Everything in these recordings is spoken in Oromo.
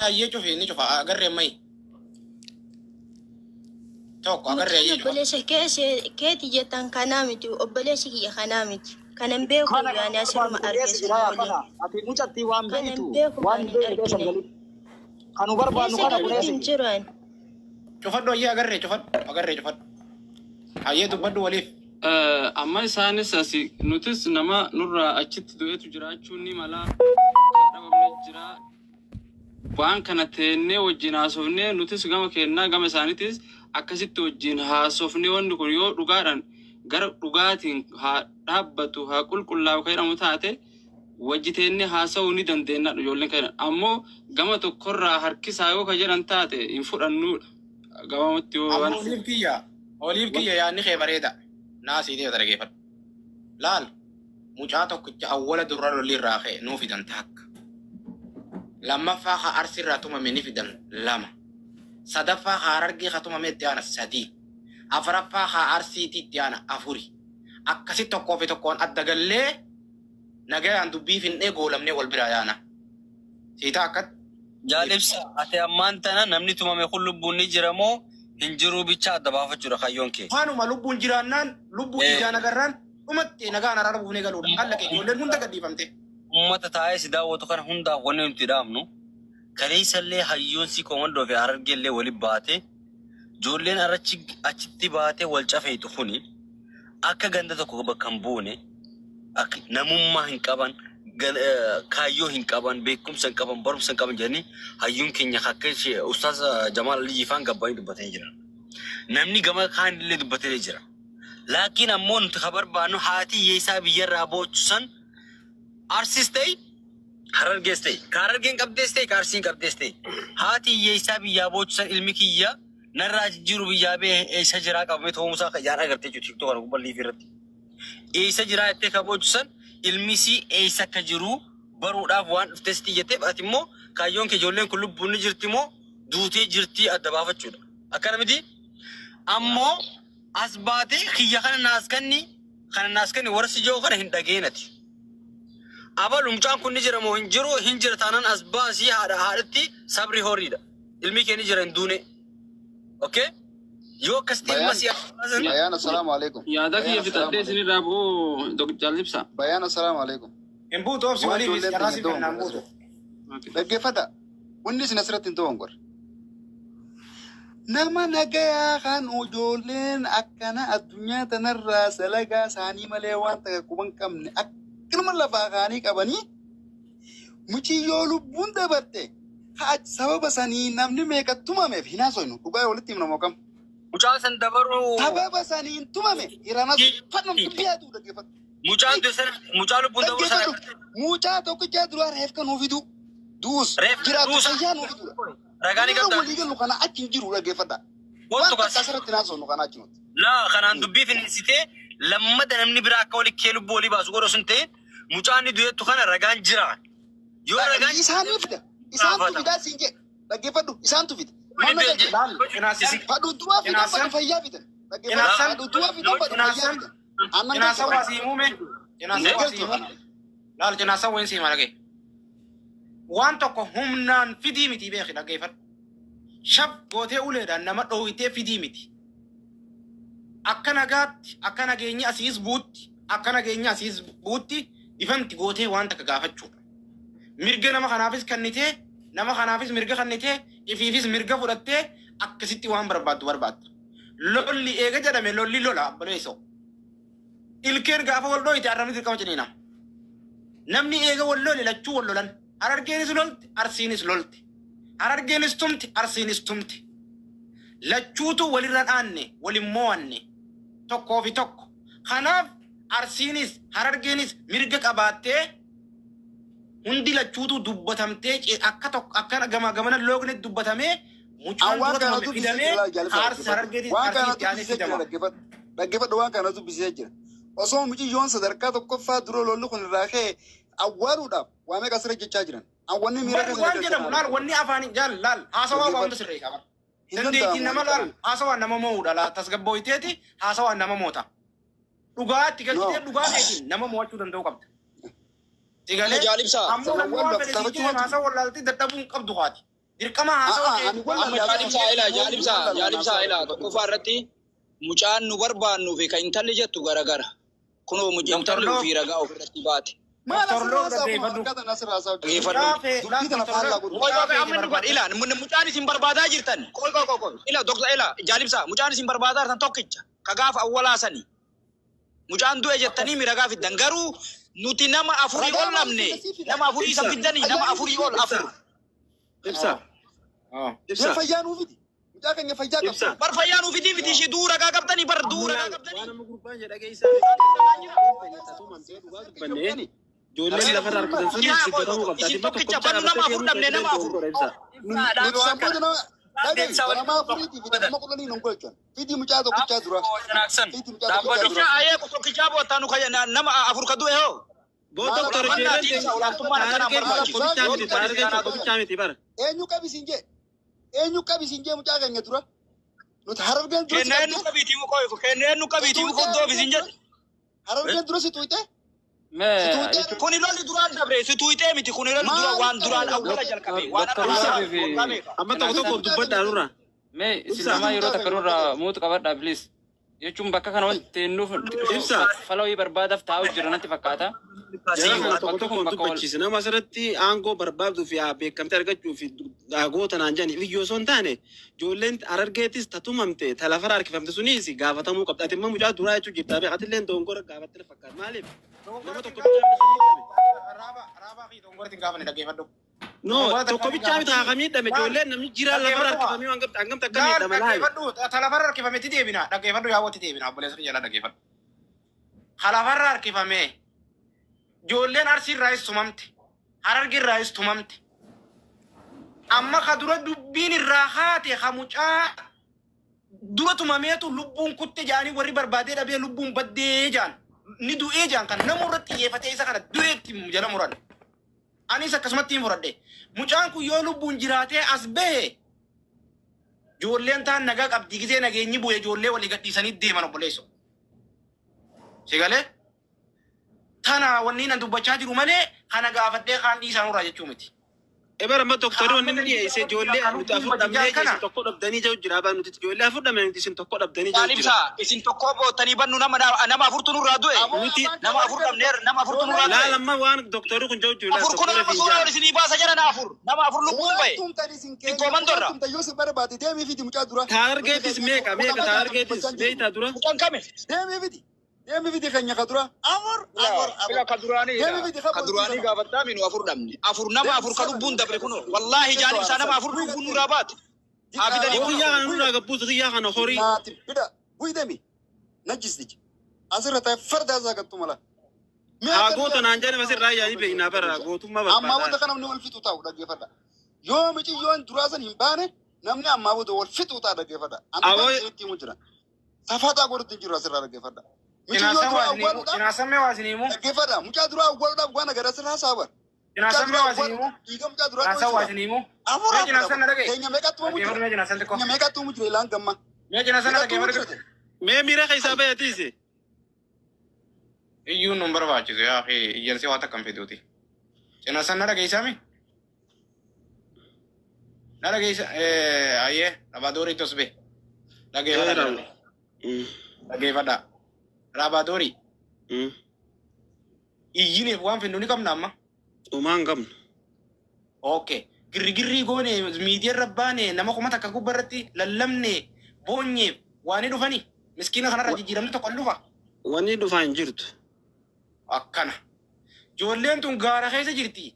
Ayyee cufi ni cufa agarree mayi. Tokko agarree Mucaan ayyee cufa. Obboleessa keeti jettan kanaa miti. Obboleessi kiyya kanaa miti. Kanan beeku Kana kan yaani barbaannu asirruma arge qilleessa sun jira waliin. kana. Ati mucattii waan Kanan beektu beeku waan kan hin hin beekne keessa argine. galii. Kanu barbaannu Keessa kana galuutti kuneessa hin jira. jiru ani. Cufadhu ayyee agarree cufadhu agarree cufadhu. Ayyee dubbadhu waliif. Amma isaanis asi nutis nama nurraa achitti du'etu jiraachuun ni mala, kan dhabamne jira. Waan kana teennee wajjin haasofnee, nutis gama kennaa gama isaaniitis akkasitti wajjin haasofnee, wanni kun yoo dhugaadhaan gara dhugaatiin haa dhaabbatu, haa qulqullaa'u kan jedhamu taate, wajji teennee haasa'uu ni dandeenya ijoolleen kan jedhan. Ammoo gama tokkorraa harkisaa yoo kan jedhan taate hin fudhannuudha. Gabaabumatti yoo Amma waan oliif kiyya yaadni kee bareeda. Naa sii ta'e dhaggeeffadhu. Laal, mucaa tokkicha awwala durra lolli irraa ka'e nuu fidan takka. Lammaffaa haa Arsii irraa tumame ni fidan lama. Sadaffaa haa Harargee haa tumame itti aana sadii. Afuraffaa haa Arsiitii itti aana afuri. Akkasi tokkoo fi tokkoon adda gallee nagayaan dubbii finnee goolamnee wal biraa yaana. Siitaa akkatti. Jaalibsa, ati ammaan tana namni tumame kun lubbuun ni jira moo hin jiruu bicha adda baafachuudha kaayyoon kee. Waanuma lubbuun jiraannaan lubbuu ijaan agarraan dhumatti nagaan araara buufnee galuudha. Alla kee ijoolleen hunda gadhiifamte. Uummata taa'ee si daawwatu kana hundaaf wanni nuti dhaamnu, kaleessallee hayyoon si komandoo fi Harargeellee waliin baate, ijoolleen arachi achitti baatee wal cafeetu kuni akka ganda tokko bakka hin buune, akka namummaa hin qaban, kaayyoo hin qaban, beekumsa hin qaban, barumsa hin qaban jedhanii hayyuun keenya akka ishee Ustaaz Jamaal Aliyyi faan gabbaanii dubbatanii jiran. Namni gama kaan illee dubbatee jira. Laakiin ammoo nuti ka barbaannu haati hiyyeessaa biyyarraa boochu san, Arsis ta'e Harargees ta'e, ka Harargeen qabdees ta'e, ka Arsiin qabdees ta'e, haati hiyyeessaa biyyaa boochu san ilmi kiyya narraa jijjiiru biyyaa bee eessa jiraa qabamee ta'uusaa kan yaan agartee jechuudha TikTok kana gubbaa live irratti. Eessa jiraa jettee ka boochu san ilmi isii eessa akka jiru baruudhaaf waan dhuftee sitti iyyateef, ati immoo kaayyoon kee ijoolleen kun lubbuun ni jirti moo duutee jirti adda baafachuudha. Akkana miti? Ammoo as baatee kiyya kana naas kanni kana naas kanni warra si jiru kana hin dhageenati. Abalu mucaan kun ni jira moo hin jiru? Hin jira taanaan as baasii haadha haadhatti sabri horiidha. Ilmi kee ni jira, hin duune. Okay? Yoo akkasitti ilma Bayaan, si as baasan Bayaan, assalaamu alaikum. Yaada Bayaan, kiyya assalaamu fixadhee alaikum. isinirraa bu'uu Jaalibsa. Bayaan, assalaamu alaikum. Hin buutu, obsi Waan waliif ijoolleen carraa teenya siif hin kennaan ta'u buutu. asirratti. Dhaggeeffadha. Wanni isin asirratti hin ta'u gore. Nama nagayaa kan ijoolleen akkana addunyaa tanarraa salagaa isaanii malee waan takka quban qabne akkanuma lafaa kaanii qabanii muciyyoo lubbuun dabarte haa sababa sanii namni meeqa tumameef hin haasofnu, dhugaa walitti himna moo kam? Mucaan san dabaruu Sababa saniin tumame irraan haasofnu dubbii haa ta'u, dhaggeeffadhu. Mucaan du'e sana, mucaa lubbuun dabaruu sana Dhaggeeffadhu. Mucaa tokkichaa duraa reefka nuu fidu. Duus Reefka jiraatu duusa. fayyaa nuu fidudha. Ragaa ni Inni qabdaa. walii galu kana achi hin jiru, dhaggeeffadha. Wantu Waan takka kaas. asirratti haasofnu kana achi nuti. Laa, kanaan dubbii finiinsitee lammata namni biraa akka walii kee lubbuu walii baasu godhu sun ta'e, mucaan ni du'eettu kana ragaan jira. Yoo ragaan Isaanii fida. Isaantu fidaa siin jedhe. Dhaggeeffadhu. Isaantu fida. Maal na galche? Laal, Cinaasan Fadhu du'aa fidan, Cinaasan fadhu fayyaa fidan. Dhaggeeffadhu. Cinaasan Fadhu du'aa fidan, fadhu fayyaa Cinaasan fidan. Aannan Cinaasan galche. waa sii muume. Cinaasan waa sii Galchu muume. kana. Laal, cinaasan wayin sii malage. Waan tokko humnaan fidii miti, beeki, dhaggeeffadhu. Shaf gootee uleedhaan nama dhoowwitee fidii miti. Akka nagaatti, akka nageenyi asiis buutti, akka nageenyi asiis buutti ifanti gootee waan takka gaafachuudha. Mirga nama kanaafis kennitee, nama kanaafis mirga kennitee, ifiifis mirga fudhattee akkasitti waan barbaaddu barbaadda. Lolli eega jedhame lolli lola abboleessoo. Ilkeen gaafa wal dhooyite arrabni dirqama ciniina. Namni eega wal lole lachuu wal lolan. Harargeenis lolti, Arsiinis lolti. Harargeenis tumti, Arsiinis tumti. Lachuutu walirra dhaanne, walin mo'anne. Tokkoo fi tokko. Kanaaf Arsiinis Harargeenis mirga qabaattee hundi lachuutu dubbatamtee akka tokko akka gama gamana loogne dubbatamee mucaan Waan dura kana tumame dubbisee fidamee jira jaalisa. Arsi Harargeetis Waan kana Arsii itti aanee dubbisee jira, fidama. dhaggeeffadhu. Dhaggeeffadhu, waan kana dubbisee jira. Osoo mucayyoon sadarkaa tokkoffaa dura lolli kun irraa ka'e awwaaluudhaaf waa meeqa asirra jechaa jiran. Awwanni miira Bar keessa waan jedhamu laal, wanni afaan jaal laal haasawaa waa hunda sirreessa bara. Hin Dandeettiin danda'amu nama walitti laal qabuun. haasawaan nama mo'uudha laal, tasgabbooyiteeti haasawaan nama moota. Dhugaa itti galchitee No. dhugaa keetiin nama mo'achuu danda'uu qabda. Sigalee Jaalibsaa. ammoo namni waan fedhe Taphachuun siif haasawa wallaaltee dadhabuu hin qabdu haati. Dirqama haasawaa Aa, ani kee wal Amma jaalimsaa ilaa jaalimsaa jaalimsaa ilaa tokkoffaa irratti mucaan nu barbaannuu fi kan intalli jettu garagara. Kunoo intalli ofii ragaa ofirratti baate. Maal Dr. asirraa Loo haasa'u kun dhaggeeffadhu. harka tana asirraa haasa'u. Dhaggeeffadhu. Dubbii tana faallaa godhu. Qoy qoy amma inni godhe ilaa mucaan isin barbaadaa jirtan. Qoy qoy qoy qoy ilaa doktor ilaa jaalimsaa mucaan isin barbaadaa jirtan tokkicha ka gaafa awwalaa sani. Mucaan du'e jettanii mi ragaa fiddan garuu nuti nama afurii ol dhabne nama afurii isa fiddanii nama afurii ol afur. Ibsa. Mee Ibsa. fayyaa nuu fidi. Mucaa keenya fayyaa Ibsa. qabdi. Bar fayyaa nuuf fidii miti ishee duu ragaa qabdanii bar duu ragaa qabdanii. Waan amma gurbaan jedha keessaa ijoolleen lafarra harkisan sunis dubbatamuu qabdi. Isin tokkicha bannu nama afur dhabne nama afur. Nuti sampoota nama dhagahi nama afuriitii fi nama kudhanii nun golchan. Fidi mucaa tokkichaa dura. Fidi mucaa tokkichaa dura. Tokkicha ayee tokkichaa boottaa nu kayya nama afur ka du'e hoo. Boo doktor ijoolleen tokkichaa miti taargee tokkichaa miti bara. Eenyu qabi siin jee? Eenyu qabi siin jee mucaa keenya dura? Nuti harargeen dura si Kenna eenyu qabdee? qabiitii mukoy kenna eenyu qabiitii mukoddoof isin jedhe. Harargeen dura si tuyte? Mee Kuni lolli duraan dabre si tuyxee miti kuni lolli duraan waan duraan awwala jalqabe waan Doktor akka Loofi fi waggaa meeqa. Amma tokko tokko dubbadhaa nurra. Mee isin Ibsa. lamaa yeroo takka nurraa muutu qabadhaa please. Jechuun bakka kana wanti teennuuf Ibsa. falawii barbaadaaf taa'u jira natti fakkaata. Jara kana tokko Bakki tokko kun bakka wal dubbachiise nama asirratti aangoo barbaaduu fi beekamtii argachuu fi goota naan jedhani iyyoo osoo hin taane ijoolleen harargeettis tatumamte ta lafarra harkifamte sunis gaafatamuu qabdi. Ati immoo mucaa duraa jechuu jirta beeku atillee dogongora gaafatte fakkaata. Maaliif nama tokko bichaa miti kan miidhame? Raaba raabaa fi dogongora hin gaafanne dhaggeeffadhu. No tokko bichaa miti haa kan miidhame ijoolleen namni jiraan lafarra harkifamee hangamta akka Laal miidhama laali. dhaggeeffadhu talafarra harkifametti deebina dhaggeeffadhu yaawwatti deebina obboleessa jala dhaggeeffadhu. Halafarra harkifamee ijoolleen arsii irraayis tumamte harargi irraayis tumamte amma ka dura dubbiin irraa haate ka mucaa dura tumameetu lubbuun kutte jaanii warri barbaadee dhabee lubbuun baddee jaan ni du'ee jaan kan nama irratti xiyyeeffatee isa kana du'eetti jala muran. Anis akkasumatti hin fudhadhe. Mucaan kun yoo lubbuun jiraatee as bahe ijoolleen taan nagaa qabdi gisee nageenyi bu'e ijoollee walii gadhiisanii deeman obboleesso. Si galee? Tana wanni nan dubbachaa jiru malee kana gaafadhee kaan dhiisaa nurraa jechuu miti. Ebara amma doktorri wanni inni dhiyeesse ijoollee nuti afur dhabnee isin tokko dhabdanii jiru jira. Abaa nuti ijoollee afur dhabnee nuti isin tokko dhabdanii jiru jira. Jaalimsaa isin tokko boottanii bannu nama nama afurtu nurraa du'e. Nuti Nama afur dhabneer nama afurtu nurraa laal du'e. amma waan doktorri kun jiru jira. Afur kun Doktorri nama fi suuraa ol jaa. isinii baasa jira na afur nama afur lubbuun Waan bahe. tumtan isin keenya Xiqqooman waan dorra. tumtan yoo si barbaade deemii fidi mucaa dura. Nuti Taargeetis keenya meeqa meeqa mucaa taargeetis dubbachaa jiru. beektaa dura. Mucaan kame? Deemii fidi. Deemii fidi keenya ka dura. Afur afur Ila afur. ka duraanii Deemii ila fidi ka ka duraanii gaafattaa minu afur dhabne. Afur nama afur ka lubbuun dabre kunoo. Wallaahi jaalimsaa nama afur lubbuun nurraa baate. Haa fidanii Boo kunoo. xiyyaa kana nurraa gabbuusu xiyyaa kana horii. Naati bida buydemi najjisdij asirra ta'e farda isaa gattu mala. Mee Haa akka goota biyya naan jedhame asirraa yaa'ii beeknaa bara gootummaa ammaa booda barbaada. kan namni wal fixu taa'u dhaggeeffadha. Yoo miciyyoon duraa san hin baane namni ammaa booda wal fixu ta'a dhaggeeffadha. Ani Aboo waan isinitti himu jira. Safaxaa godhutti hin jiru asirraa dhaggeeffadha. Miciyyoo duraa awwaaluudhaaf Cinaasammee waa isin himu. dhaggeeffadha. Mucaa duraa awwaaluudhaaf waan agarra asirraa saabar. Mucaa Cinaasammee duraa waa isin himu. awwaaluudhaaf dhiiga mucaa duraa Cinaasan waa dho'isuudha. isin himu. Afur Mee afur cinaasan na dhagaye. Keenya meeqatti uumu Dhaggeeffadhu jira? mee cinaasan xiqqoo. Keenya meeqatti uumu jira ilaan gamma? Mee cinaasan na Meeqatti uumu dhaggeeffadhu. jira? Mee miira keessaa bayatiise. Iyyuun nun barbaachisu yaa fi iyyansi waa takka hin fiduuti. Cinaasan na dhageessaami? Na dhageessa ayyee rabaadorii tosbe. Dhaggeeffadha. Dhaggeeffadha. Rabaadorii iyyineef waan finnu ni qabna amma. Dhumaa hin qabnu. Okay. Girgirrii goone miidiyaa irra baane nama 1000 gubbaa irratti lallabne boonyeef waan ni dhufani. Miskiina kanarra jijjiiramni tokko ni dhufa. Wanni dhufaa hin jirtu. Akkana. Ijoolleen tun gaara keessa jirti.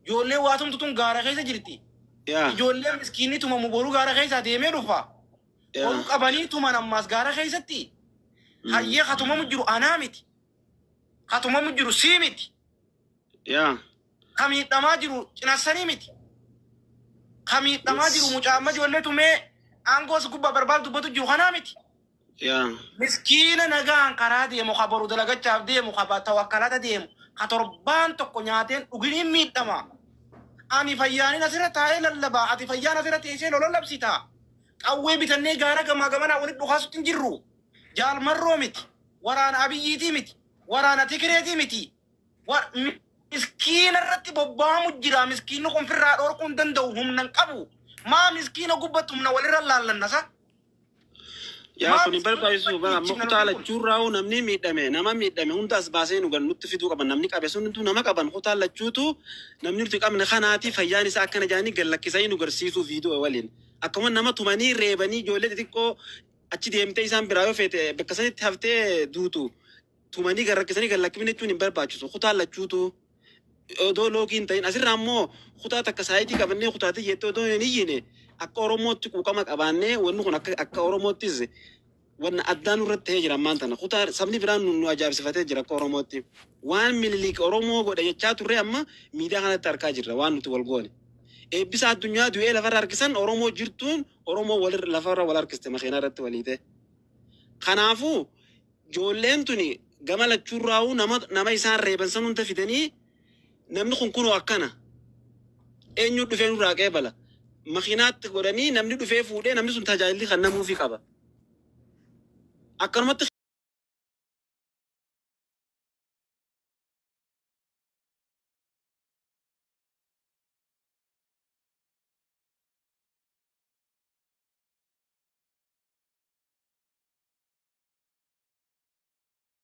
Ijoolleen waatumtu tun gaara keessa jirti. Yaa Ijoolleen miskiinni tumamu boruu gaara keessaa deemee dhufa. Boruu yaa. qabanii tuman ammaas gaara keessatti. Hayyee hatumamu jiru anaa miti. Hatumamu jiru sii miti. Yaa. Ka miidhamaa jiru cinassanii miti. Ka miidhamaa jiru mucaa amma ijoollee tumee aangoos gubbaa barbaadu dubbatu jiru kanaa miti. Yaa. Miskiina nagaan karaa deemu ka boru dalagachaaf deemu ka tawakkalata deemu ka torbaan tokko nyaateen dhuginiin miidhama. Ani fayyaanin asirra taa'ee lallabaa ati fayyaan asirra teessee lola labsita. Qawwee bitannee gaara gamaa gamanaa walitti dhukaasutti hin jirru. Jaalmarroo miti. Waraana abiyyiitii miti. Waraana tikireetii miti. Miskiina irratti bobba'amu jira. Miskiinni kun firraa dhorkuu hin danda'u. Humna hin qabu. Maa miskiina gubbatti humna walirra laallanna sa? Yaa Maa kun hin miskiina barbaachisu gubbatti bara amma ijjina kutaa nuti kun? lachuurraa'uu namni miidhame nama miidhame hunda as baasee nu gan nutti fiduu qaban namni qabe sun hunduu nama qaban kutaa lachuutu namni nuti qabne kanaati fayyaan isaa akkana jaanii gad lakkisanii nu garsiisuu viidiyoo waliin akkuma nama tumanii reebanii ijoollee xixiqqoo achi deemtee isaan biraa yoo feete bakka sanitti haftee duutu tumanii gad rakkisanii gad lakkifne jechuun hin barbaachisu kutaa lachuutu odoo loogii hin ta'in asirraa immoo kutaa takka saayitii qabannee kutaatii jettee odoo hin iyyine akka Oromootti quuqama qabaannee wanni kun akka akka Oromoottis wanna addaa nurratti ta'ee jira ammaan tana kutaa sabni biraan nu ajaa'ibsifatee jira akka Oromootti waan Miniliik Oromoo godhe jechaa turre amma miidiyaa kanatti argaa jirra waan nuti wal goone. Eebbisa addunyaa du'ee lafarra harkisan Oromoo jirtuun Oromoo walirra lafarra wal harkiste makiinaa irratti waliite. Kanaafuu ijoolleen tuni gama lachuurraa'uu nama nama isaan reeban san hunda fidanii namni kun kunoo akkana eenyu dhufee nurraa qeebala makiinaatti godhanii namni dhufee fuudhee namni sun tajaajilli kan namuufii qaba. Akkanumatti